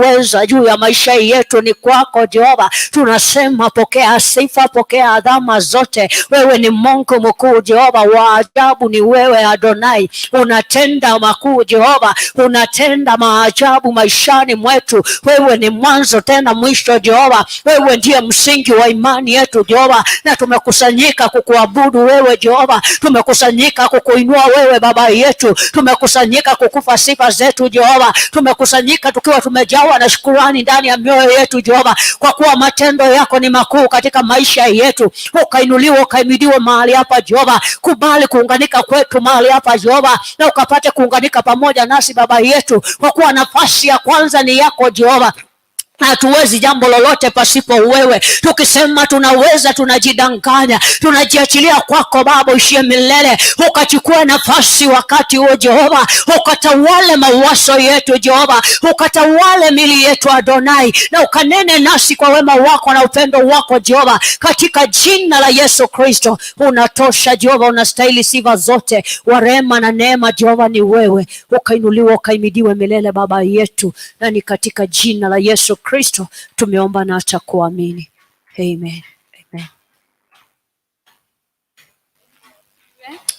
Weza juu ya maisha yetu ni kwako Jehova. Tunasema pokea sifa, pokea adhama zote. Wewe ni Mungu mkuu Jehova, wa ajabu ni wewe Adonai. Unatenda makuu Jehova, unatenda maajabu maishani mwetu. Wewe ni mwanzo tena mwisho Jehova, wewe ndiye msingi wa imani yetu Jehova, na tumekusanyika kukuabudu wewe Jehova, tumekusanyika kukuinua wewe Baba yetu, tumekusanyika kukupa sifa zetu Jehova, tumekusanyika tukiwa tumejawa na shukurani ndani ya mioyo yetu Jehova, kwa kuwa matendo yako ni makuu katika maisha yetu. Ukainuliwa ukahimidiwa mahali hapa Jehova, kubali kuunganika kwetu mahali hapa Jehova, na ukapate kuunganika pamoja nasi Baba yetu, kwa kuwa nafasi ya kwanza ni yako Jehova. Hatuwezi jambo lolote pasipo wewe. Tukisema tunaweza, tunajidanganya. Tunajiachilia kwako Baba uishie milele, ukachukua nafasi wakati huo Jehova, ukatawale mawazo yetu Jehova, ukatawale mili yetu Adonai, na ukanene nasi kwa wema wako na upendo wako Jehova, katika jina la Yesu Kristo. Unatosha Jehova, unastahili sifa zote, wa rehema na neema Jehova ni wewe, ukainuliwa ukahimidiwe milele Baba yetu, na ni katika jina la Yesu Kristo tumeomba na hata kuamini. Amen. Amen.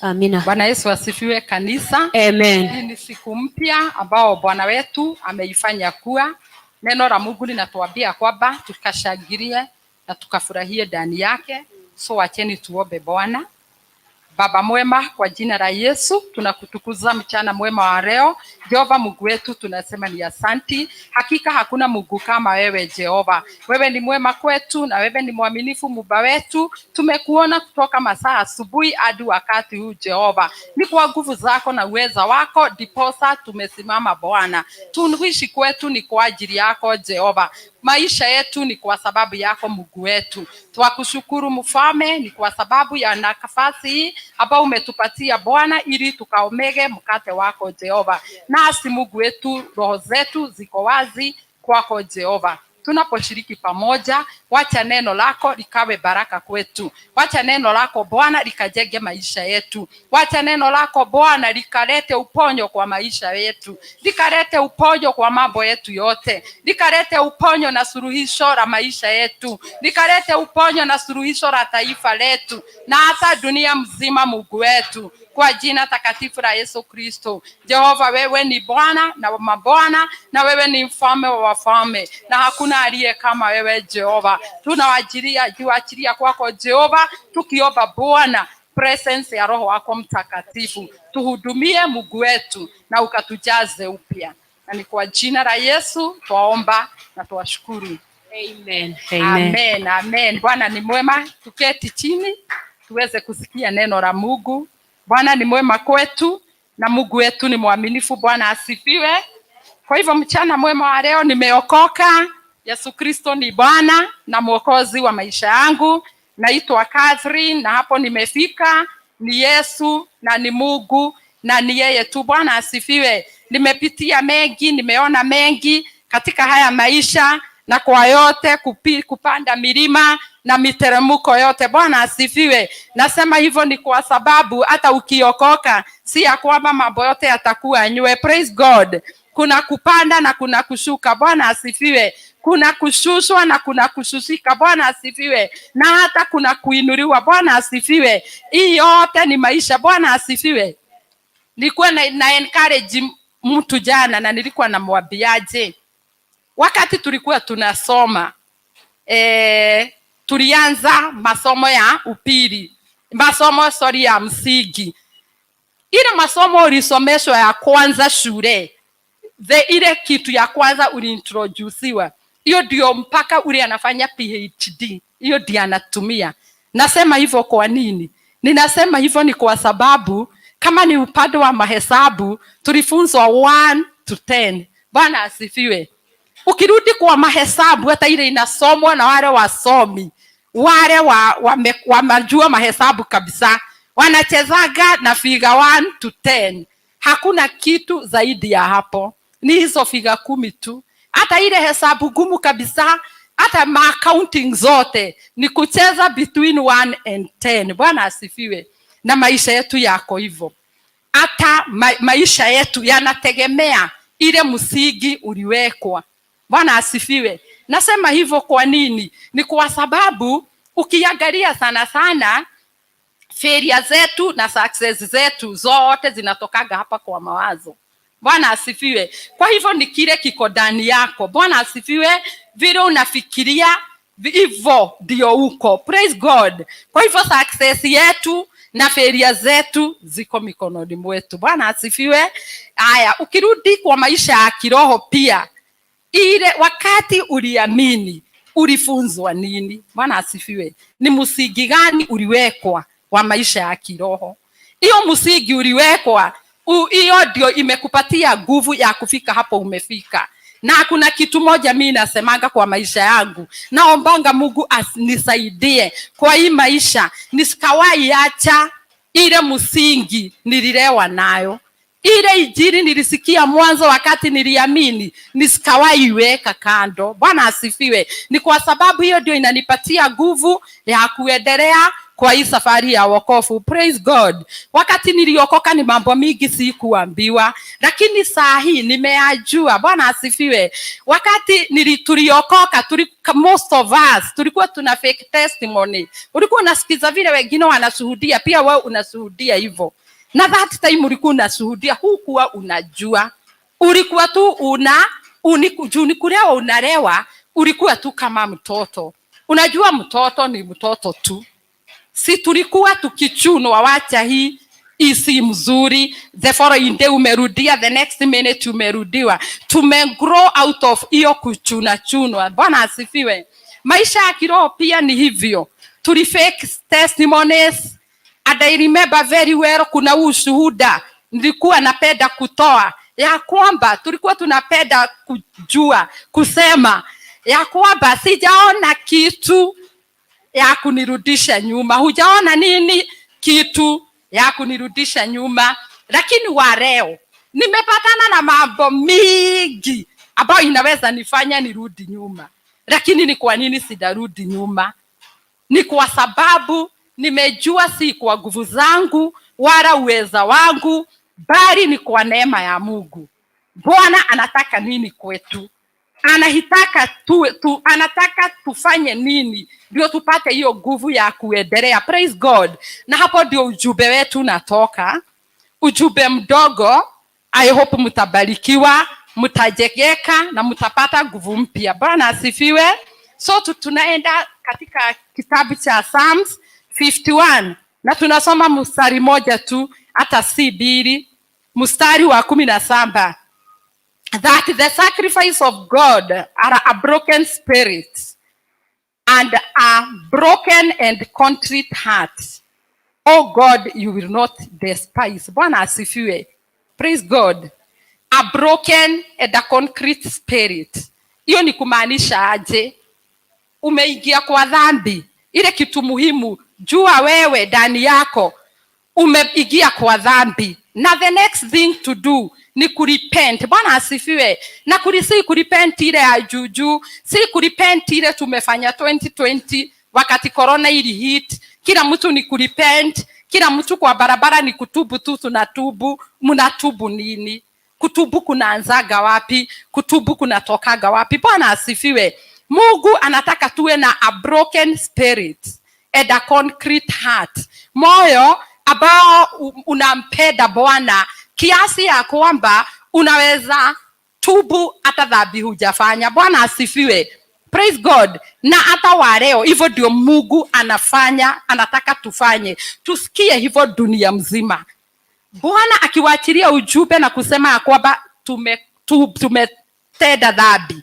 Amina. Bwana Yesu asifiwe kanisa. Amen. Hii ni siku mpya ambao Bwana wetu ameifanya kuwa. Neno la Mungu linatuambia kwamba tukashangilie na tukafurahie ndani yake. So acheni tuombe Bwana. Baba mwema, kwa jina la Yesu tunakutukuza mchana mwema wa leo. Jehova Mungu wetu, tunasema ni asanti. Hakika hakuna Mungu kama wewe Jehova. Wewe ni mwema kwetu na wewe ni mwaminifu Muumba wetu. Tumekuona kutoka masaa asubuhi hadi wakati huu Jehova. Ni kwa nguvu zako na uweza wako ndiposa tumesimama Bwana. Tuishi kwetu ni kwa ajili yako Jehova. Maisha yetu ni kwa sababu yako Mungu wetu. Twakushukuru Mfalme, ni kwa sababu ya nafasi hii ambao umetupatia Bwana, ili tukaomege mkate wako Jehova. Nasi Mungu wetu, roho zetu ziko wazi kwako Jehova. Tunaposhiriki pamoja, wacha neno lako likawe baraka kwetu. Wacha neno lako Bwana likajenge maisha yetu. Wacha neno lako Bwana likalete uponyo kwa maisha yetu, likalete uponyo kwa mambo yetu yote, likalete uponyo na suluhisho la maisha yetu, likalete uponyo na suluhisho la taifa letu na hata dunia mzima, Mungu wetu, kwa jina takatifu la Yesu Kristo. Jehova, wewe ni Bwana na mabwana, na wewe ni mfalme wa wafalme, na hakuna aliye kama wewe Jehova. Tunawaachilia jiachilia kwako Jehova, tukiomba Bwana presence ya Roho wako Mtakatifu, tuhudumie Mungu wetu na ukatujaze upya, na ni kwa jina la Yesu twaomba na twashukuru. Amen. Amen. Amen, amen. Bwana ni mwema. Tuketi chini tuweze kusikia neno la Mungu. Bwana ni mwema kwetu na Mungu wetu ni mwaminifu. Bwana asifiwe. Kwa hivyo mchana mwema wa leo, nimeokoka. Yesu Kristo ni Bwana na Mwokozi wa maisha yangu. Naitwa Catherine na hapo nimefika ni Yesu na ni Mungu na ni yeye tu. Bwana asifiwe. Nimepitia mengi, nimeona mengi katika haya maisha, na kwa yote kupanda milima na miteremko yote. Bwana asifiwe. Nasema hivyo ni kwa sababu hata ukiokoka si ya kwamba mambo yote yatakuwa nywe. Praise God. Kuna kupanda na kuna kushuka. Bwana asifiwe. Kuna kushushwa na kuna kushushika. Bwana asifiwe. Na hata kuna kuinuliwa. Bwana asifiwe. Hii yote ni maisha. Bwana asifiwe. Nilikuwa na encourage mtu jana na nilikuwa namwambiaje, wakati tulikuwa tunasoma, tulianza masomo ya upili, masomo sorry ya msingi. Ile masomo ulisomeshwa ya kwanza shule, the ile kitu ya kwanza uliintroduciwa, hiyo ndio mpaka ule anafanya PhD, hiyo ndio anatumia. Nasema hivyo kwa nini? Ninasema hivyo ni kwa sababu kama ni upande wa mahesabu tulifunzwa 1 to 10. Bwana asifiwe. Ukirudi kwa mahesabu, hata ile inasomwa na wale wasomi, wale wamejua mahesabu kabisa, wanachezaga na figure 1 to 10. Hakuna kitu zaidi ya hapo, ni hizo figure 10 tu. Hata ile hesabu gumu kabisa, hata ma accounting zote ni kucheza between 1 and 10. Bwana asifiwe. Na maisha yetu yako hivyo. Hata maisha yetu yanategemea ile msingi uliwekwa. Bwana asifiwe. Nasema hivyo kwa nini? Ni kwa sababu ukiangalia sana sana failure zetu na success zetu zote zinatokaga hapa kwa mawazo. Bwana asifiwe. Kwa hivyo ni kile kiko ndani yako. Bwana asifiwe. Vile unafikiria hivyo ndio uko. Praise God. Kwa hivyo success yetu na failure zetu ziko mikononi mwetu. Bwana asifiwe. Aya, ukirudi kwa maisha ya kiroho pia, ile wakati uliamini ulifunzwa nini? Bwana asifiwe. Ni msingi gani uliwekwa wa maisha ya kiroho? Hiyo msingi uliwekwa, hiyo ndio imekupatia nguvu ya kufika hapo umefika. Na kuna kitu moja mi nasemanga kwa maisha yangu, naombanga Mungu anisaidie kwa hii maisha nisikawahi acha ile msingi nililewa nayo, ile injili nilisikia mwanzo wakati niliamini, nisikawahi iweka kando. Bwana asifiwe. Ni kwa sababu hiyo ndio inanipatia nguvu ya kuendelea kwa hii safari ya wokovu. Praise God. Wakati niliokoka ni mambo mingi sikuambiwa, lakini saa hii nimeyajua. Bwana asifiwe. Wakati tuliokoka, most of us tulikuwa tuna fake testimony. Ulikuwa unasikiza vile wengine wanashuhudia, pia wewe unashuhudia hivyo. Na that time ulikuwa unashuhudia, hukuwa unajua, ulikuwa tu una juu ni kulewa unalewa, ulikuwa tu kama mtoto. Unajua mtoto ni mtoto tu. Si tulikuwa tukichunwa, wacha hii isi mzuri, the following day umerudia, the next minute umerudiwa. Tumegrow out of hiyo kuchuna chunwa. Bwana asifiwe. Maisha ya kiroho pia ni hivyo, tuli fake testimonies. And I remember very well, kuna huu ushuhuda nilikuwa napenda kutoa ya kwamba tulikuwa tunapenda kujua kusema ya kwamba sijaona kitu ya kunirudisha nyuma. Hujaona nini kitu ya kunirudisha nyuma? Lakini wa leo nimepatana na mambo mingi ambayo inaweza nifanya nirudi nyuma. Lakini ni kwa nini sijarudi nyuma? Ni kwa sababu nimejua si kwa nguvu zangu wala uweza wangu, bali ni kwa neema ya Mungu. Bwana anataka nini kwetu? Anataka tufanye nini ndio tupate hiyo nguvu ya kuendelea? Praise God. Na hapo ndio ujumbe wetu unatoka, ujumbe mdogo. I hope mtabarikiwa, mtajengeka na mtapata nguvu mpya. Bwana asifiwe. So tunaenda katika kitabu cha Psalms 51 na tunasoma mstari moja tu, hata si mbili, mstari wa 17. That the sacrifice of God are a broken spirit and a broken and contrite heart, oh God, you will not despise. Bwana asifiwe. Praise God. A broken and a contrite spirit. Hiyo ni kumaanisha aje? Umeingia kwa dhambi. Ile kitu muhimu, jua wewe ndani yako umeingia kwa dhambi, na the next thing to do ni kurepent. Bwana asifiwe. Na si kurepent ile ya juujuu, si kurepent ile tumefanya 2020 wakati corona ili hit, kila mtu ni kurepent, kila mtu kwa barabara ni kutubu tu, tunatubu. Mnatubu nini? Kutubu kunaanzaga wapi? Kutubu kunatokaga wapi? Bwana asifiwe. Mungu anataka tuwe na a broken spirit and a contrite heart, moyo ambao unampenda Bwana kiasi ya kwamba unaweza tubu hata dhambi hujafanya. Bwana asifiwe. Praise God. Na hata wa leo hivyo ndio Mungu anafanya, anataka tufanye, tusikie hivyo dunia mzima. Bwana akiwaachilia ujumbe na kusema ya kwamba tumetenda dhambi,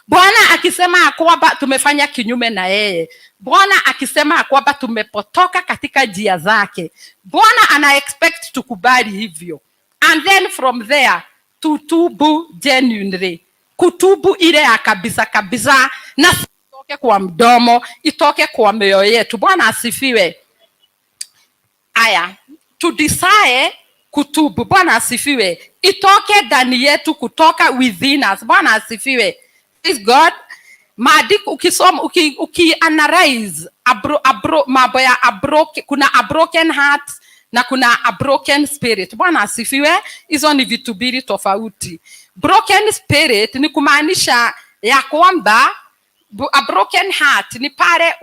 Bwana akisema ya kwamba tumefanya kinyume na yeye, Bwana akisema ya kwamba tumepotoka katika njia zake, Bwana ana expect tukubali hivyo, and then from there tutubu genuinely, kutubu ile ya kabisa kabisa, na si itoke kwa mdomo, itoke kwa mioyo yetu. Bwana asifiwe. Aya, to desire kutubu. Bwana asifiwe, itoke ndani yetu, kutoka within us. Bwana asifiwe. Praise God. Maandiko ukisoma uki analyze mambo ya kuna a broken heart na kuna a broken spirit. Bwana asifiwe. Hizo ni vitu mbili tofauti. Broken spirit ni kumaanisha ya kwamba a broken heart ni pale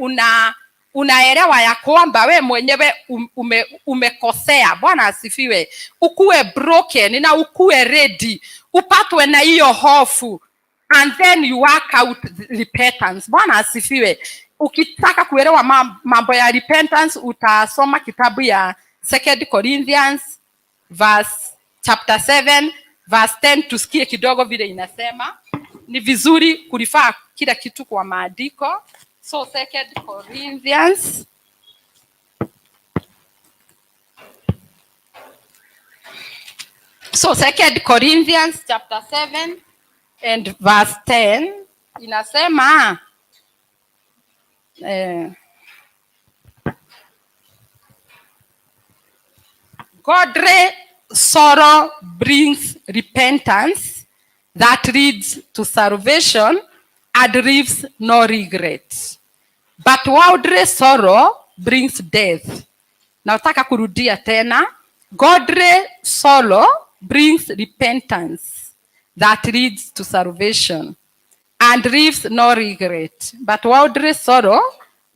unaelewa ya kwamba we mwenyewe umekosea. Bwana asifiwe. Ukuwe broken na ukuwe ready, upatwe na hiyo hofu and then you work out repentance. Bwana asifiwe. Ukitaka kuelewa mambo ya repentance, utasoma kitabu ya Second Corinthians verse chapter 7 verse 10, tusikie kidogo vile inasema. Ni vizuri kurefer kila kitu kwa maandiko. So Second Corinthians. So Second Corinthians chapter 7 and verse 10 inasema, godly sorrow brings repentance that leads to salvation and leaves no regret. But worldly sorrow brings death. Nataka kurudia tena. Godly sorrow brings repentance that leads to salvation and leaves no regret. But worldly sorrow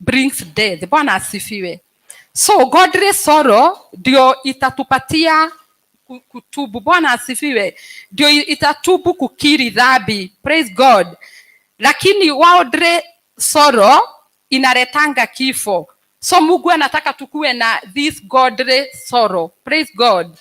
brings death. Bwana asifiwe. So godly sorrow ndio itatupatia kutubu. Bwana asifiwe. Ndio itatubu kukiri dhambi. Praise God. Lakini worldly sorrow inaletanga kifo. So Mungu anataka tukue na this godly sorrow. Praise God.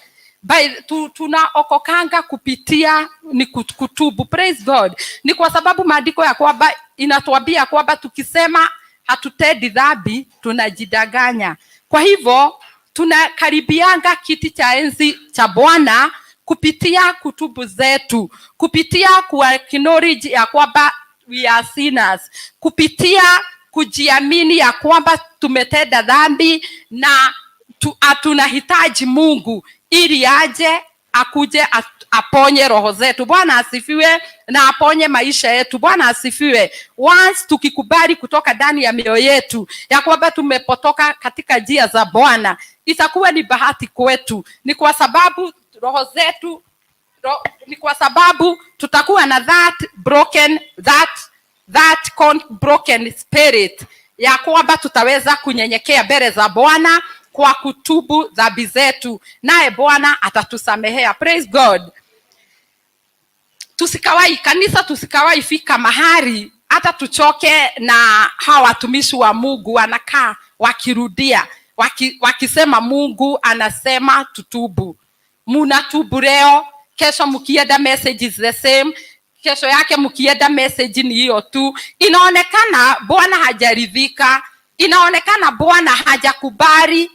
Tunaokokanga kupitia ni kutubu. Praise God. Ni kwa sababu maandiko ya kwamba inatuambia kwamba tukisema hatutendi dhambi tunajidanganya. Kwa hivyo tunakaribianga kiti cha enzi cha Bwana kupitia kutubu zetu, kupitia ku acknowledge ya kwamba we are sinners, kupitia kujiamini ya kwamba tumetenda dhambi na tunahitaji Mungu ili aje akuje aponye roho zetu. Bwana asifiwe, na aponye maisha yetu. Bwana asifiwe. Once tukikubali kutoka ndani ya mioyo yetu ya kwamba tumepotoka katika njia za Bwana, itakuwa ni bahati kwetu. Ni kwa sababu roho zetu, ni kwa sababu tutakuwa na that broken, that, that con, broken spirit ya kwamba tutaweza kunyenyekea mbele za Bwana kwa kutubu dhambi zetu, naye Bwana atatusamehea. Praise God. Tusikawai kanisa, tusikawai fika mahali hata tuchoke na hawa watumishi wa Mungu wanakaa wakirudia wakisema Mungu anasema tutubu. Munatubu leo, kesho mkienda message is the same, kesho yake mkienda message ni hiyo tu. Inaonekana Bwana hajaridhika, inaonekana Bwana hajakubali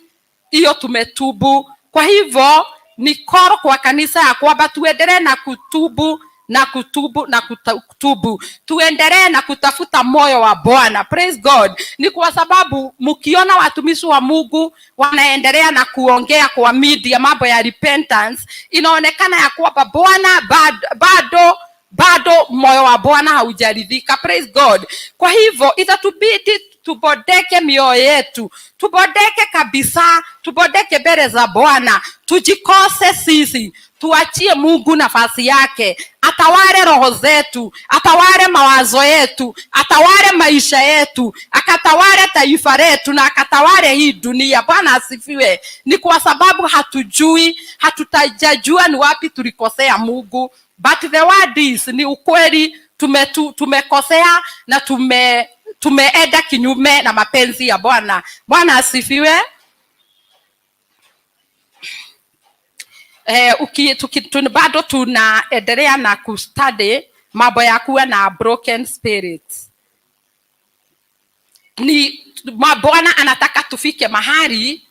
hiyo tumetubu. Kwa hivyo ni koro kwa kanisa ya kwamba tuendelee na kutubu na kutubu na kutubu, tuendelee na kutafuta moyo wa Bwana. Praise God. Ni kwa sababu mkiona watumishi wa Mungu wanaendelea na kuongea kwa media mambo ya repentance, inaonekana ya kwamba Bwana bado moyo wa Bwana haujaridhika. Praise God. Kwa hivyo itatubidi tubodeke mioyo yetu, tubodeke kabisa, tubodeke mbele za Bwana, tujikose sisi, tuachie Mungu nafasi yake, atawale roho zetu, atawale mawazo yetu, atawale maisha yetu, akatawale taifa letu na akatawale hii dunia. Bwana asifiwe. Ni kwa sababu hatujui, hatutajajua ni wapi tulikosea Mungu, but the word is, ni ukweli tumekosea na tumeenda kinyume na mapenzi ya Bwana. Bwana asifiwe. Bado tunaendelea na kustudy mambo ya kuwa na broken spirit. Ni Bwana anataka tufike mahali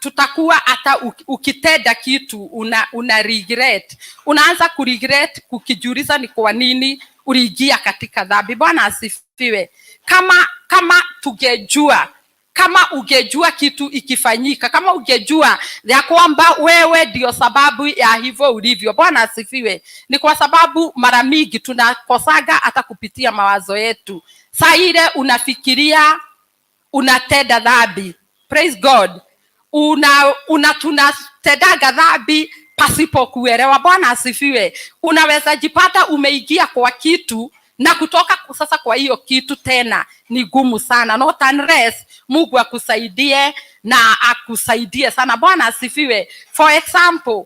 tutakuwa hata ukitenda kitu una regret. Unaanza ku regret kukijiuliza ni kwa nini uliingia katika dhambi. Bwana asifiwe. Kama tungejua, kama ungejua kitu ikifanyika, kama ungejua ya kwamba wewe ndio sababu ya hivyo ulivyo. Bwana asifiwe. Ni kwa sababu mara mingi tunakosaga hata kupitia mawazo yetu. Saa ile unafikiria unatenda dhambi. Praise God. Tunatendaga dhambi Pasipo kuelewa. Bwana asifiwe. Unaweza jipata umeingia kwa kitu na kutoka sasa kwa hiyo kitu tena ni gumu sana, not unless Mungu akusaidie na akusaidie sana. Bwana asifiwe. For example,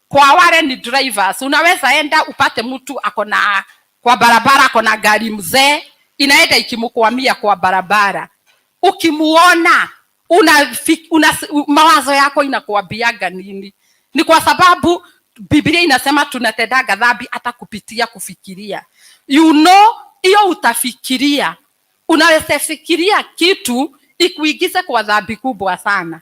kwa wale ni drivers, unaweza enda upate mtu ako na kwa barabara, ako na gari mzee inaenda ikimkwamia kwa barabara. Ukimuona una mawazo yako inakuambiaga nini? Ni kwa sababu Biblia inasema tunatendaga dhambi hata kupitia kufikiria. Hiyo utafikiria, unaweza fikiria kitu ikuingize kwa dhambi kubwa sana.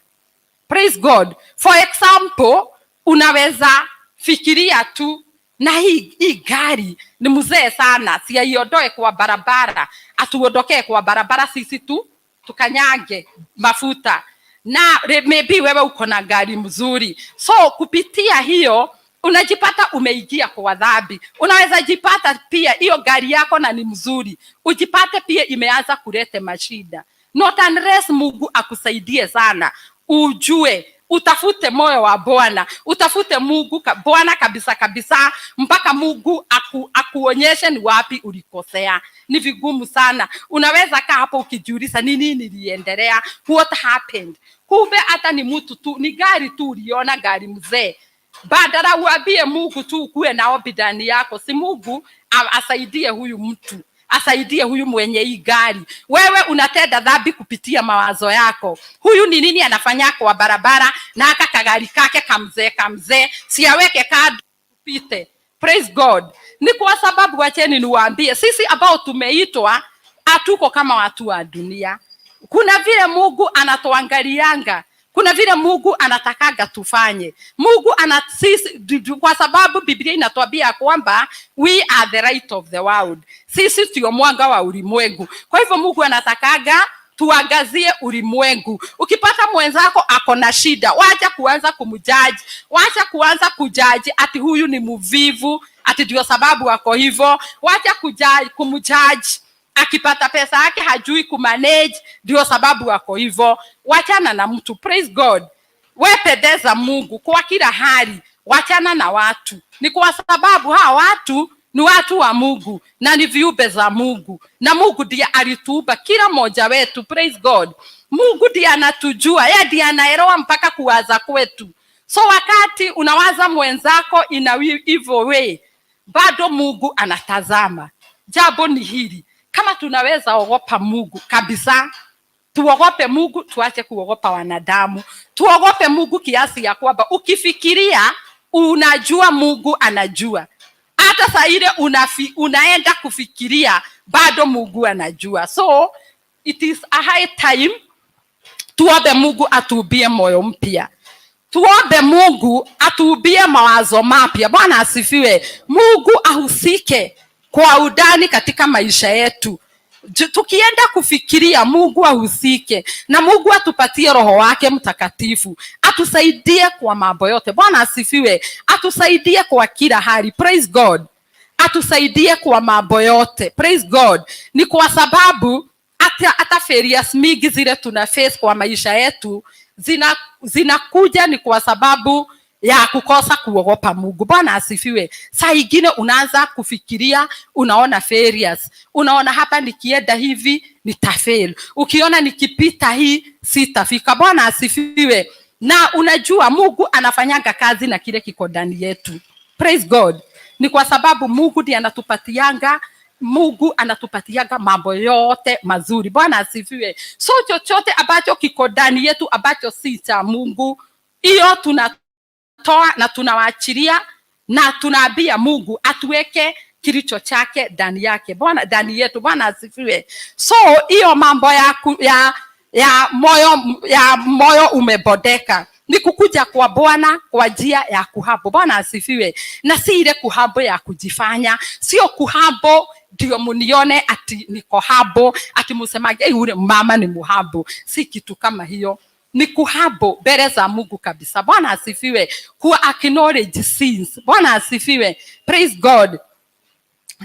Praise God. For example, unaweza fikiria tu na hii gari ni mzee sana, si aiondoe kwa barabara, atuondokee kwa barabara, sisi tu tukanyange mafuta na maybe wewe uko na gari mzuri, so kupitia hiyo unajipata umeingia kwa dhambi. Unaweza jipata pia hiyo gari yako na ni mzuri, ujipate pia imeanza kuleta mashida. Not unless Mungu akusaidie sana, ujue utafute moyo wa Bwana, utafute Mungu Bwana kabisa kabisa, mpaka Mungu akuonyeshe ni wapi ulikosea. Ni vigumu sana. Unaweza kaa hapo ukijiuliza ni nini niliendelea, what happened. Kumbe hata ni mtu tu, ni gari tu uliona gari mzee. Badala uambie Mungu tu ukuwe na ombi ndani yako, si Mungu asaidie huyu mtu, asaidie huyu mwenye hii gari. Wewe unatenda dhambi kupitia mawazo yako. Huyu ni nini anafanya kwa barabara na aka kagari kake kamzee kamzee, si aweke kando tupite. Praise God. Ni kwa sababu wacheni niwaambie, sisi ambao tumeitwa hatuko kama watu wa dunia. Kuna vile Mungu anatuangalianga, kuna vile Mungu anatakaga tufanye. Mungu ana sisi, kwa sababu Biblia inatuambia kwamba we are the light of the world. Sisi ndio mwanga wa ulimwengu. Kwa hivyo Mungu anatakaga tuangazie ulimwengu. Ukipata mwenzako ako na shida, wacha kuanza kumjudge, wacha kuanza kujudge ati huyu ni mvivu, ati ndio sababu ako hivyo. Wacha kumjudge akipata pesa yake hajui kumanage, ndio sababu ako hivyo. Wachana na mtu. Praise God. We pendeza Mungu kwa kila hali, wachana na watu. Ni kwa sababu hawa watu ni watu wa Mungu na ni viumbe za Mungu, na Mungu ndiye alituumba kila mmoja wetu. Praise God. Mungu ndiye anatujua, yeye ndiye anaelewa mpaka kuwaza kwetu. So wakati unawaza mwenzako in a evil way, bado Mungu anatazama. Jambo ni hili, kama tunaweza ogopa Mungu kabisa, tuogope Mungu, tuache kuogopa wanadamu. Tuogope Mungu kiasi ya kwamba ukifikiria unajua Mungu anajua. Hata saa ile unaenda kufikiria bado Mungu anajua. So it is a high time tuombe Mungu atuumbie moyo mpya. Tuombe Mungu atuumbie mawazo mapya. Bwana asifiwe. Mungu ahusike kwa undani katika maisha yetu. Tukienda kufikiria Mungu ahusike na Mungu atupatie Roho wake Mtakatifu, atusaidie kwa mambo yote. Bwana asifiwe. Atusaidie kwa kila hali. Praise God. Atusaidie kwa mambo yote. Praise God. Ni kwa sababu hata failures mingi zile tuna face kwa maisha yetu zinakuja ni kwa sababu ya kukosa kuogopa Mungu. Bwana asifiwe. Saa ingine unaanza kufikiria, unaona failures, unaona hapa nikienda hivi nitafail, ukiona nikipita hii sitafika. Bwana asifiwe. Na unajua Mungu anafanyanga kazi na kile kiko ndani yetu. Praise God. Ni kwa sababu Mungu ndiye anatupatianga, Mungu anatupatianga mambo yote mazuri. Bwana asifiwe. So chochote ambacho kiko ndani yetu ambacho si cha Mungu, hiyo tunatoa na tunawaachilia na tunaambia Mungu atuweke kilicho chake ndani yake. Bwana ndani yetu. Bwana asifiwe. So hiyo mambo ya moyo umebodeka ni kukuja kwa Bwana kwa njia ya kuhumble. Bwana asifiwe. Na si ile kuhumble ya kujifanya, sio kuhumble ndio munione ati niko humble, ati musemage hey, ule mama ni muhumble. Si kitu kama hiyo. Ni kuhumble mbele za Mungu kabisa. Bwana asifiwe. Ku acknowledge sins. Bwana asifiwe. Praise God.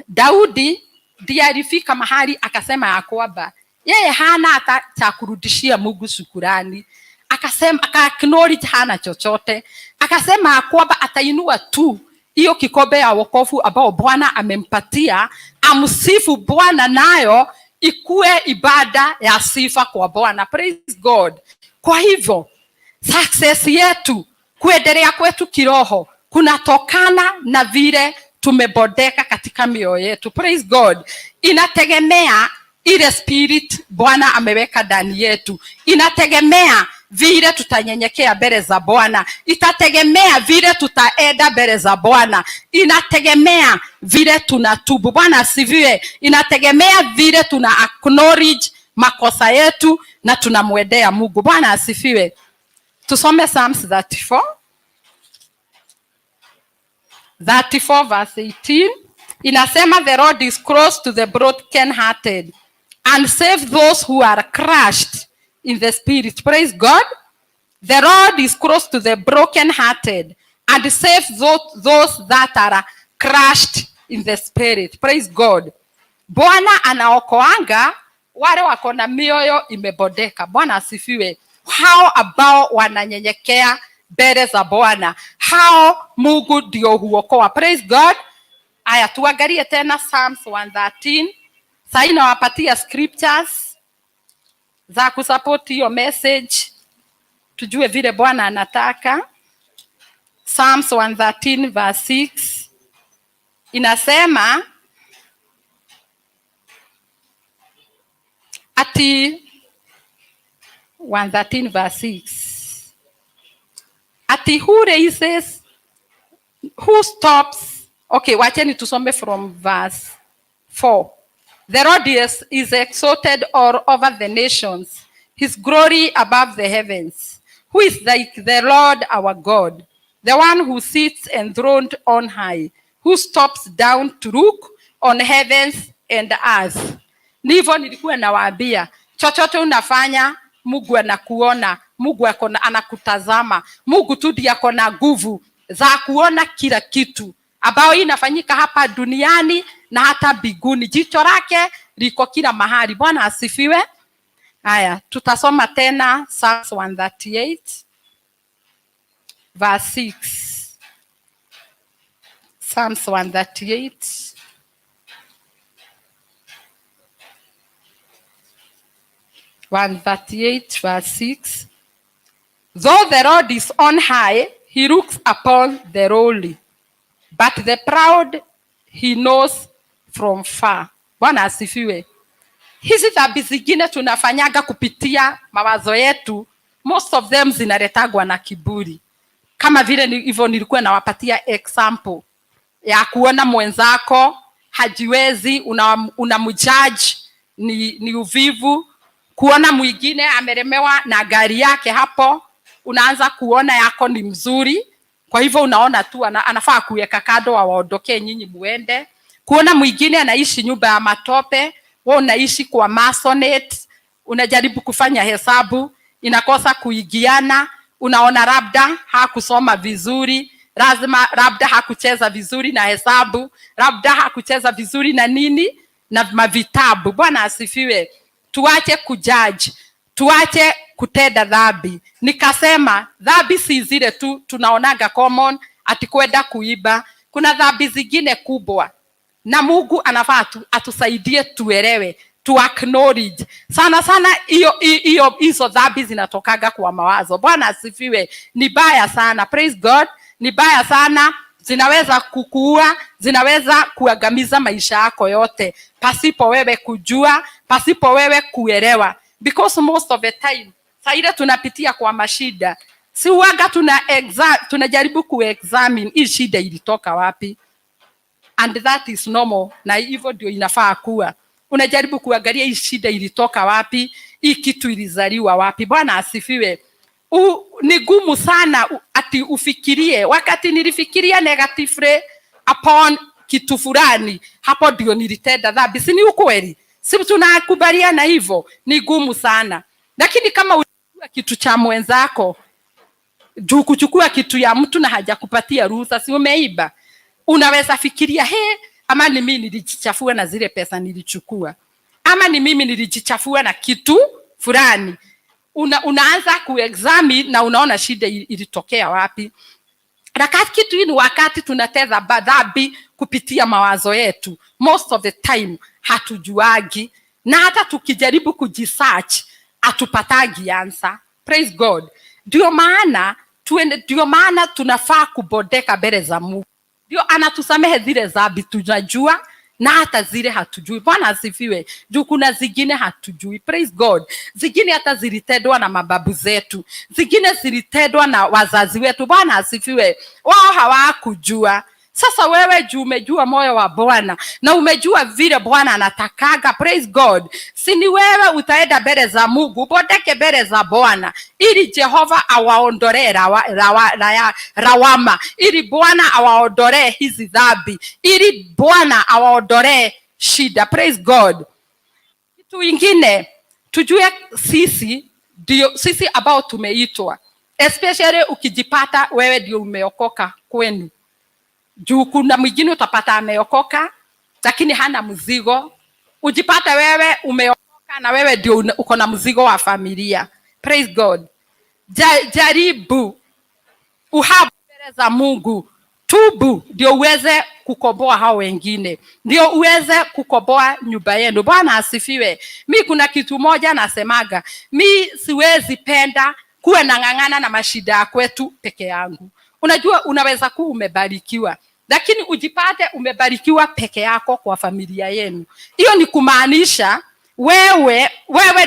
Daudi ndiye alifika mahali akasema ya kwamba yeye hana hata cha kurudishia Mungu shukurani. Akasema, aka acknowledge hana chochote. Akasema kwamba atainua tu hiyo kikombe ya wokovu ambao Bwana amempatia, amsifu Bwana nayo ikue ibada ya sifa kwa Bwana. Praise God. Kwa hivyo success yetu, kuendelea kwetu kiroho kunatokana na vile tumebondeka katika mioyo yetu. Praise God. Inategemea ile spirit Bwana ameweka ndani yetu, inategemea vile tutanyenyekea mbele za Bwana, itategemea vile tutaenda mbele za Bwana, inategemea vile tunatubu. Bwana asifiwe. Inategemea vile tuna acknowledge makosa yetu na tunamwendea Mungu. Bwana asifiwe. Tusome Psalms 34 34 verse 18 inasema, "The Lord is close to the broken hearted and save those who are crushed in the spirit." Praise God. The Lord is close to the broken hearted and save those that are crushed in the spirit. Praise God. Bwana anaokoanga wale wako na mioyo imebondeka. Bwana asifiwe. Hao ambao wananyenyekea mbele za Bwana, hao Mungu ndio huokoa. Praise God. Aya, tuangalie tena Psalms 113. Sasa nawapatia scriptures za kusupport hiyo message, tujue vile Bwana anataka. Psalms 113 verse 6 inasema ati, 113 verse 6, ati who raises, who stops. Okay, wacheni tusome from verse 4. "The Lord is exalted all over the nations, his glory above the heavens. Who is like the Lord our God, the one who sits enthroned on high, who stops down to look on heavens and earth?" Ndivyo nilikuwa nawaambia, chochote unafanya Mungu anakuona, Mungu anakutazama. Mungu tu ndiye ako na nguvu za kuona kila kitu ambayo inafanyika hapa duniani na hata mbinguni. Jicho lake liko kila mahali. Bwana asifiwe. Haya, tutasoma tena Psalms 138 verse 6. Psalms 138 138 verse 6. "Though the Lord is on high, he looks upon the lowly, but the proud he knows from far." Bwana asifiwe. Hizi dhambi zingine tunafanyaga kupitia mawazo yetu, most of them zinaletagwa na kiburi. Kama vile hivyo nilikuwa nawapatia example ya kuona mwenzako hajiwezi, unamjudge ni uvivu. Kuona mwingine amelemewa na gari yake hapo, unaanza kuona yako ni mzuri, kwa hivyo unaona tu anafaa kuweka kando waondokee, nyinyi muende. Kuona mwingine anaishi nyumba ya matope, wewe unaishi kwa maisonette, unajaribu kufanya hesabu inakosa kuingiana, unaona labda hakusoma vizuri, lazima labda hakucheza vizuri na hesabu, labda hakucheza vizuri na nini na mavitabu. Bwana asifiwe. Tuache kujudge, tuache kutenda dhambi. Nikasema dhambi si zile tu tunaonaga common, ati kwenda kuiba. Kuna dhambi zingine kubwa, na Mungu anafaa atusaidie tuelewe, tu acknowledge. Sana sana hiyo hizo dhambi zinatokaga kwa mawazo. Bwana asifiwe. Ni baya sana. Praise God. Ni baya sana, zinaweza kukuua, zinaweza kuangamiza maisha yako yote pasipo wewe kujua, pasipo wewe kuelewa. Because most of the time saa ile tunapitia kwa mashida, si uwaga tunajaribu kuexamine hii shida ilitoka wapi, and that is normal, na hivyo ndio inafaa kuwa. Unajaribu kuangalia hii shida ilitoka wapi, hii kitu ilizaliwa wapi. Bwana asifiwe. Ni gumu sana ati ufikirie. Wakati nilifikiria negatively upon kitu fulani, hapo ndio nilitenda dhambi. Si ni ukweli? Si tunakubaliana hivyo? Ni gumu sana. Lakini kama unachukua kitu cha mwenzako, juu kuchukua kitu ya mtu na hajakupatia ruhusa, si umeiba? Unaweza fikiria, he, ama ni mimi nilijichafua na zile pesa nilichukua, ama ni mimi nilijichafua na kitu fulani. Unaanza kuexamine na unaona shida ilitokea wapi. Na kitu hii ni wakati tunatenda dhambi kupitia mawazo yetu. Most of the time hatujuagi, na hata tukijaribu kujisearch hatupatagi answer. Praise God. Ndio maana tunafaa kubodeka mbele za Mungu, ndio anatusamehe zile dhambi tunajua na hata zile hatujui. Bwana asifiwe. Juu kuna zingine hatujui. Praise God. Zingine hata zilitendwa na mababu zetu, zingine zilitendwa na wazazi wetu. Bwana asifiwe. Wao hawakujua. Sasa wewe juu umejua moyo wa Bwana na umejua vile Bwana anatakaga, praise God, si ni wewe utaenda mbele za Mungu, ubodeke mbele za Bwana ili Jehova awaondolee lawama, ili Bwana awaondolee hizi dhambi, ili Bwana awaondolee shida. Praise God. Kitu ingine tujue, sisi ndio sisi ambao tumeitwa, especially ukijipata wewe ndio umeokoka kwenu, juu kuna mwingine utapata ameokoka lakini hana mzigo. Ujipate wewe umeokoka na wewe ndio uko na mzigo wa familia. Praise God. Jaribu uhabu mbele za Mungu, tubu ndio uweze kukomboa hao wengine, ndio uweze kukomboa nyumba yenu. Bwana asifiwe. Mi kuna kitu moja nasemaga, mi siwezi penda kuwa nang'ang'ana na mashida ya kwetu peke yangu. Unajua, unaweza kuwa umebarikiwa lakini ujipate umebarikiwa peke yako kwa familia yenu. Hiyo ni kumaanisha wewe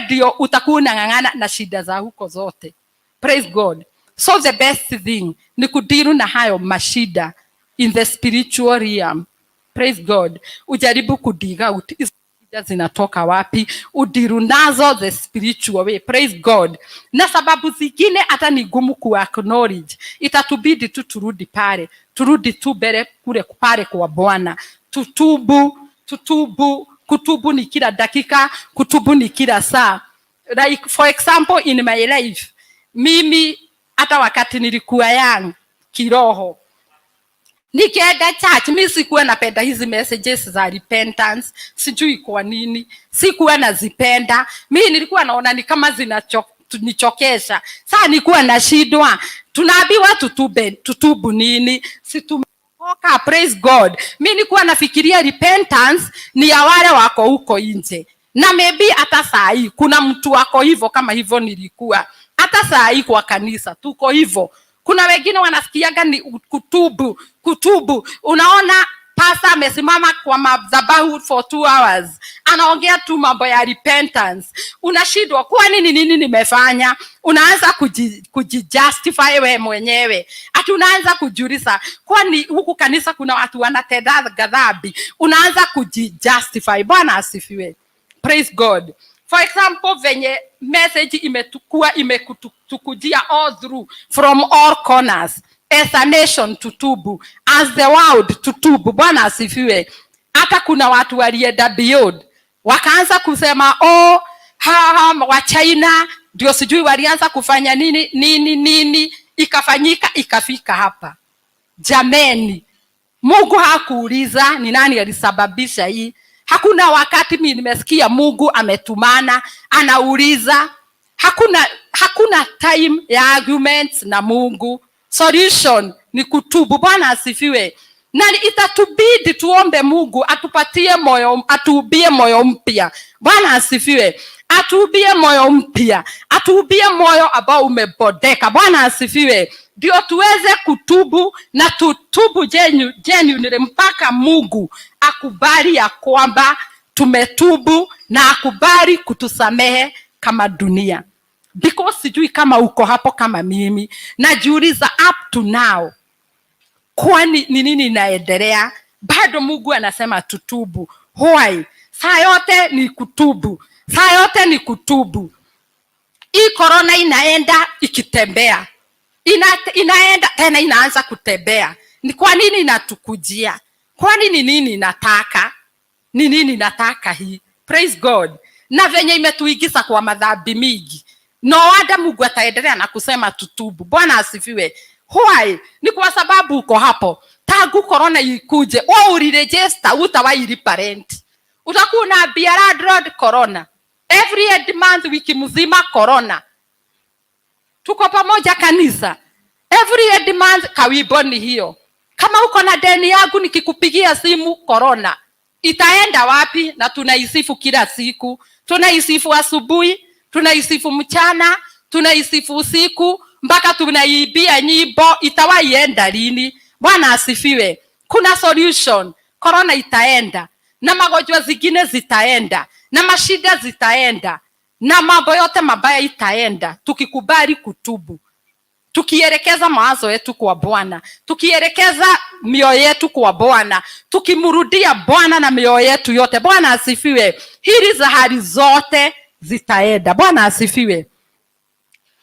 ndio utakuwa unang'ang'ana na shida za huko zote. Praise God. So the best thing ni kudeal na hayo mashida in the spiritual realm. Praise God. Ujaribu kudig out hizo shida zinatoka wapi, udeal nazo the spiritual way. Praise God. Na sababu zingine hata ni gumu ku acknowledge, itatubidi tu turudi pale, turudi tu mbele kule pale kwa Bwana, tutubu, tutubu. Kutubu ni kila dakika, kutubu ni kila saa. Like for example in my life, mimi hata wakati nilikuwa young kiroho, nikienda church, mi sikuwa napenda hizi messages za repentance. Sijui kwa nini sikuwa nazipenda. Mi nilikuwa naona ni kama zinanichokesha. Saa nilikuwa nashindwa, tunaambiwa tutube, tutubu nini? Si tumeokoka? Praise God. Mi nilikuwa nafikiria repentance ni ya wale wako huko nje, na maybe hata saa hii kuna mtu wako hivyo kama hivyo nilikuwa. Hata saa hii kwa kanisa tuko hivyo, kuna wengine wanasikiaga ni kutubu, kutubu. Unaona pastor amesimama kwa madhabahu for 2 hours anaongea tu mambo ya repentance. Unashindwa, kwa nini, nini nimefanya? Unaanza kujijustify we mwenyewe, ati unaanza kujiuliza, kwani huku kanisa kuna watu wanatenda dhambi? Unaanza kujijustify. Bwana asifiwe. Praise God. For example, venye message imetukua, imekutukujia all through from all corners, as a nation tutubu, as the world tutubu. Bwana asifiwe. Hata kuna watu walienda beyond, wakaanza kusema, oh, ha, wa China ndio sijui walianza kufanya nini nini nini, ikafanyika ikafika hapa. Jameni, Mungu hakuuliza ni nani alisababisha hii. Hakuna wakati mimi nimesikia Mungu ametumana anauliza. Hakuna time ya arguments na Mungu. Solution ni kutubu. Bwana asifiwe. Na itatubidi tuombe Mungu atupatie moyo, atuubie moyo mpya. Bwana asifiwe. Atuubie moyo mpya, atuubie moyo ambao umebodeka. Bwana asifiwe. Ndio tuweze kutubu na tutubu genuinely mpaka Mungu akubali ya kwamba tumetubu na akubali kutusamehe kama dunia. Because sijui kama uko hapo kama mimi, najiuliza up to now, kwani ni nini inaendelea? Bado Mungu anasema tutubu. Why? Saa yote ni kutubu, saa yote ni kutubu. Hii corona inaenda ikitembea, inaenda tena inaanza kutembea. Ni kwa nini inatukujia? Kwani ni nini inataka? Ni nini inataka hii? Praise God. Na venye imetuingiza kwa madhambi mingi, no wonder Mungu ataendelea na kusema tutubu. Bwana asifiwe. Why? Ni kwa sababu uko hapo tangu corona ikuje, wewe uliregister utawailipa rent, utakuwa unaambia landlord corona every end month, wiki mzima corona. Tuko pamoja kanisa? Every end month kawimbo ni hiyo. Kama uko na deni yangu nikikupigia simu, corona itaenda wapi? Na tunaisifu kila siku, tunaisifu asubuhi, tunaisifu mchana, tunaisifu usiku, mpaka tunaiibia nyimbo. Itawaienda lini? Bwana asifiwe. Kuna solution. Corona itaenda na magonjwa zingine zitaenda na mashida zitaenda na mambo yote mabaya itaenda, tukikubali kutubu, tukielekeza mawazo yetu kwa Bwana, tukielekeza mioyo yetu kwa Bwana, tukimrudia Bwana na mioyo yetu yote. Bwana asifiwe. Hili za hali zote zitaenda. Bwana asifiwe.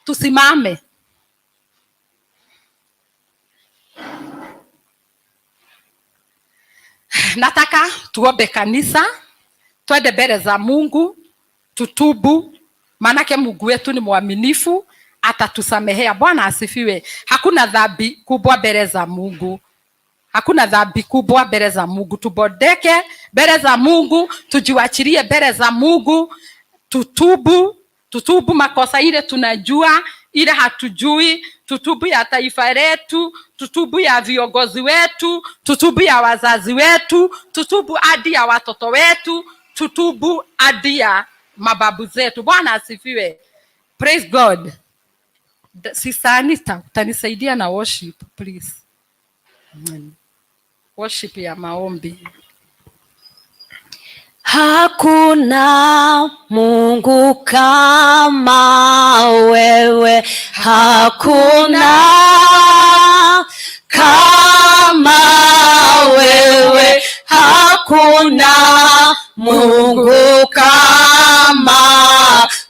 Tusimame. Nataka tuombe kanisa, twende mbele za Mungu, tutubu, maanake Mungu wetu ni mwaminifu, atatusamehea. Bwana asifiwe. Hakuna dhambi kubwa mbele za Mungu. Hakuna dhambi kubwa mbele za Mungu. Tubodeke mbele za Mungu, tujiwachilie mbele za Mungu, tutubu, tutubu makosa ile tunajua, ile hatujui, tutubu ya taifa letu, tutubu ya viongozi wetu, tutubu ya wazazi wetu, tutubu hadi ya watoto wetu, tutubu hadi ya mababu zetu. Bwana asifiwe. Praise God. Sister Anita, utanisaidia na worship please. Amen. Worship ya maombi. Hakuna Mungu kama wewe, hakuna kama wewe, hakuna Mungu kama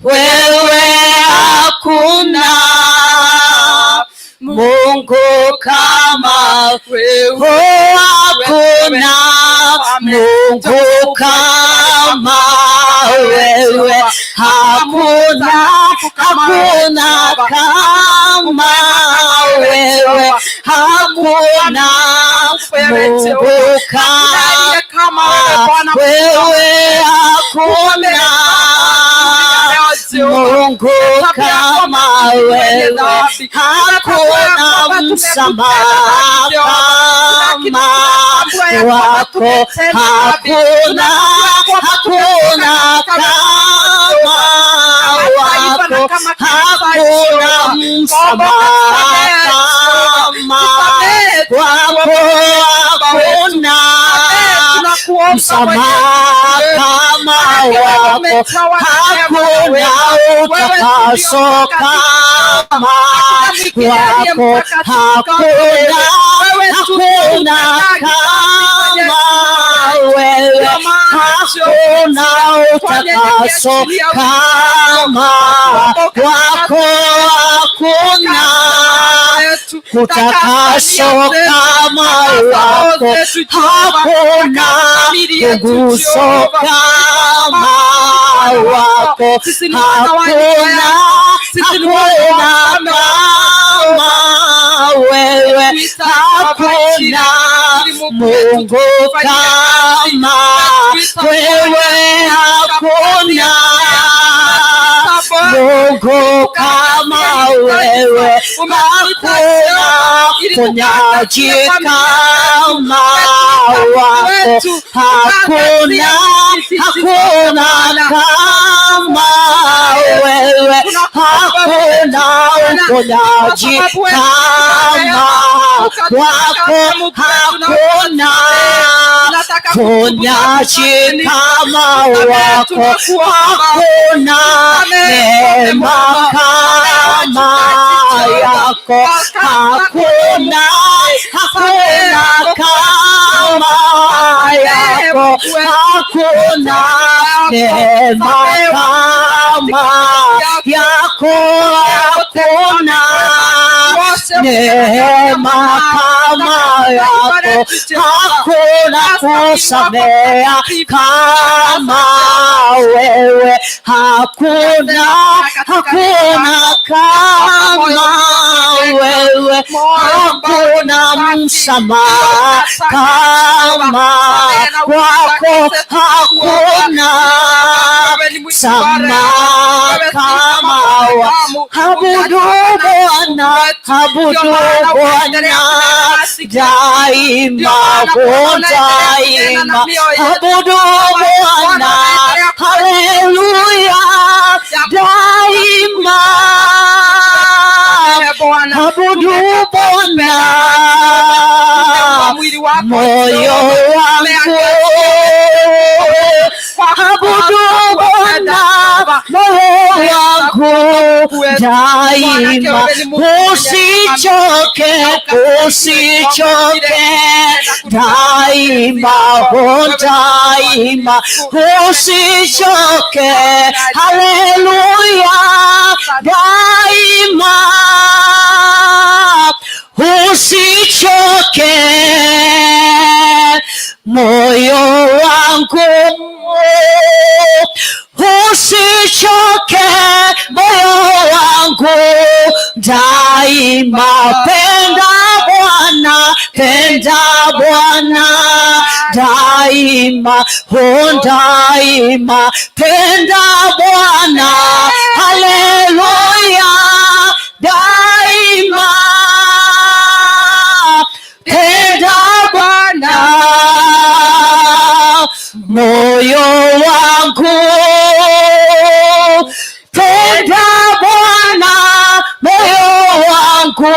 wewe, hakuna Mungu kama wewe, hakuna Mungu kama wewe, hakuna, hakuna kama wewe, hakuna Mungu kama wewe, hakuna Mungu kama wewe, hakuna msamaha kama wako, hakuna, hakuna kama wako, hakuna msamaha kama wako, hakuna msamaha kama wako, hakuna utakaso kama wako, hakuna, hakuna kama wewe, hakuna utakaso kama wako, hakuna utakaso kama wako, hakuna uguso kama wako, hakuna, hakuna kama wewe, hakuna Mungu kama wewe, hakuna Mungu kama wewe, hakuna mponyaji kama wako, hakuna, hakuna kama wewe, hakuna uponyaji kama wako, hakuna ponyaji kama wako, hakuna neema kama yako, hakuna, hakuna kama yako, hakuna neema kama yako, hakuna neema kama yako, hakuna kusamea kama wewe, hakuna, hakuna kama wewe, hakuna msamaha kama wako, hakuna msamaha kama sawa. Abudu Bwana, abudu Bwana daima, daima, abudu Bwana, haleluya, daima, abudu Bwana, moyo wangu, abudu Bwana, moyo wangu daima, usichoke, usichoke, daima, daima, usichoke, haleluya, daima, usichoke, moyo wangu, usichoke, moyo wangu daima. Penda Bwana, penda Bwana daima, oh daima, penda Bwana, haleluya, daima, penda Bwana, moyo wangu, penda Bwana, moyo wangu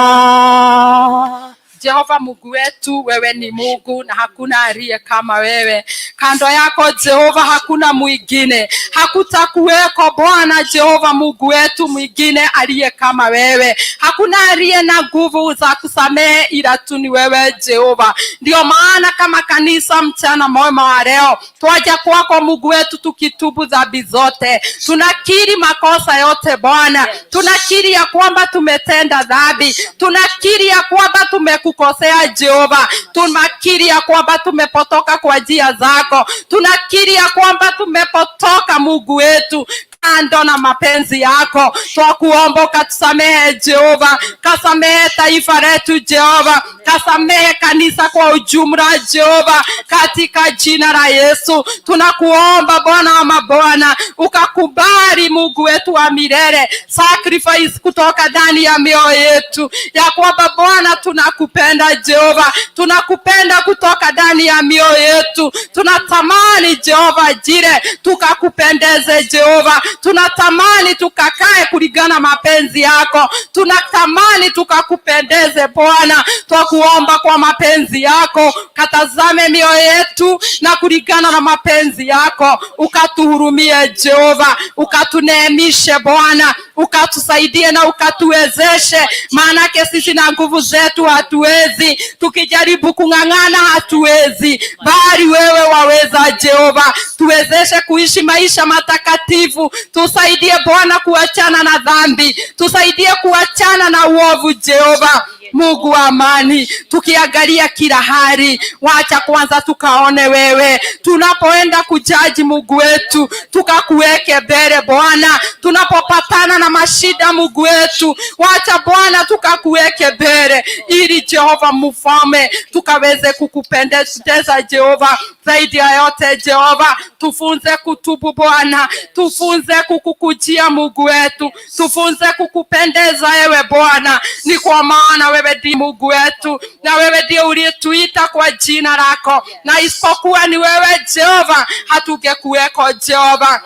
daima. Jehova Mungu wetu, wewe ni Mungu na hakuna aliye kama wewe. Kando yako Jehova hakuna mwingine, hakutakuweko Bwana Jehova Mungu wetu mwingine aliye kama wewe. Hakuna aliye na nguvu za kusamehe ila tu ni wewe Jehova. Ndio maana kama kanisa mchana mwema wa leo twaja kwako Mungu wetu tukitubu dhambi zote, tunakiri makosa yote Bwana, tunakiri ya kwamba tumetenda dhambi, tunakiri ya kwamba tumekukosea Jehova, tunakiri ya kwamba tumepotoka kwa njia zako, tunakiri ya kwamba tumepotoka Mungu wetu kando na mapenzi yako. Twakuomba ukatusamehe Jehova, kasamehe taifa letu Jehova, kasamehe kanisa kwa ujumla Jehova, katika jina la Yesu tunakuomba Bwana wa mabwana, ukakubali Mungu wetu wa milele sacrifice kutoka ndani ya mioyo yetu, ya kwamba Bwana tunakupenda Jehova, tunakupenda kutoka ndani ya mioyo yetu, tunatamani Jehova jire tukakupendeze Jehova, tunatamani tukakae kulingana mapenzi yako, tunatamani tukakupendeze Bwana. Twakuomba kwa mapenzi yako, katazame mioyo yetu na kulingana na mapenzi yako, ukatuhurumie Jehova, ukatuneemishe Bwana, ukatusaidie na ukatuwezeshe, maanake sisi na nguvu zetu hatuwezi, tukijaribu kung'ang'ana hatuwezi, bali wewe waweza Jehova. Tuwezeshe kuishi maisha matakatifu, tusaidie Bwana kuachana na dhambi, tusaidie kuachana na uovu Jehova. Mungu wa amani, tukiangalia kila hali, wacha kwanza tukaone wewe. Tunapoenda kujaji Mungu wetu, tukakuweke mbele Bwana. Tunapopatana na mashida Mungu wetu, wacha Bwana tukakuweke mbele, ili Jehova mfalme tukaweze kukupendeza Jehova. Zaidi ya yote Jehova, tufunze kutubu Bwana, tufunze kukukujia Mungu wetu, tufunze kukupendeza ewe Bwana, ni kwa maana wewe ndiye Mungu wetu na wewe ndiye uliyetuita kwa jina lako, na isipokuwa ni wewe Jehova hatungekuweko Jehova.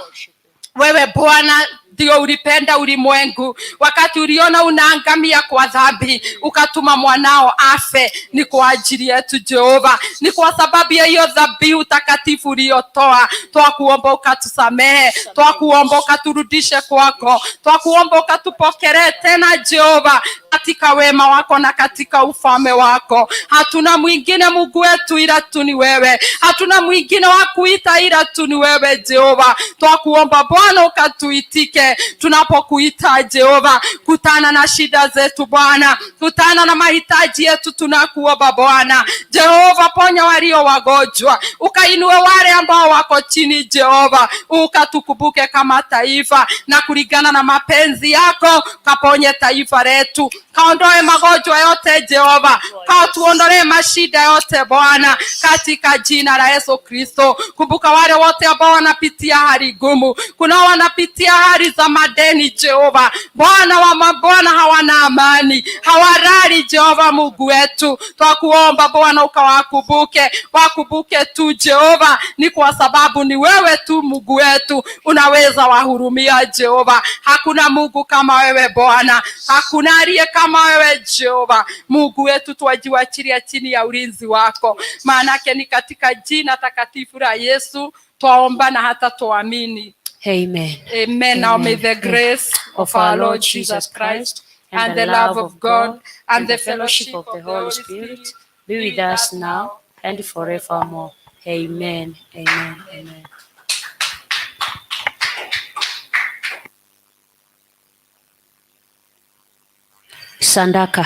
Wewe Bwana ndio ulipenda ulimwengu, wakati uliona unaangamia kwa dhambi, ukatuma mwanao afe. Ni kwa ajili yetu Jehova, ni kwa sababu ya hiyo dhabihu takatifu uliyotoa. Twakuomba ukatusamehe, twakuomba ukaturudishe kwako, twakuomba ukatupokelee tena Jehova katika wema wako na katika ufalme wako. Hatuna mwingine Mungu wetu ila tu ni wewe, hatuna mwingine wa kuita ila tu ni wewe Jehova. Twakuomba Bwana ukatuitike tunapokuita Jehova. Kutana na shida zetu Bwana, kutana na mahitaji yetu, tunakuomba Bwana Jehova. Ponya walio wagonjwa, ukainue wale ambao wako chini Jehova, ukatukumbuke kama taifa na kulingana na mapenzi yako, kaponye taifa letu. Kaondoe magonjwa yote Jehova, katuondolee mashida yote Bwana, katika jina la Yesu Kristo. Kumbuka wale wote ambao wanapitia hali ngumu, kuna wanapitia hali za madeni Jehova. Bwana wa mabwana hawana amani, hawalali Jehova Mungu wetu, twakuomba Bwana ukawakumbuke, wakumbuke tu Jehova, ni kwa sababu ni wewe tu Mungu wetu unaweza wahurumia Jehova. Hakuna Mungu kama wewe Bwana, hakuna aliye kama wewe Jehova Mungu wetu, twajiwachilia chini ya ulinzi wako, maanake ni katika jina takatifu la Yesu twaomba na hata tuamini. Amen. Amen. Now may the grace of our Lord Jesus Christ and the love of God and the fellowship of the Holy Spirit be with us now and forevermore. Amen. Amen. Amen. Sandaka.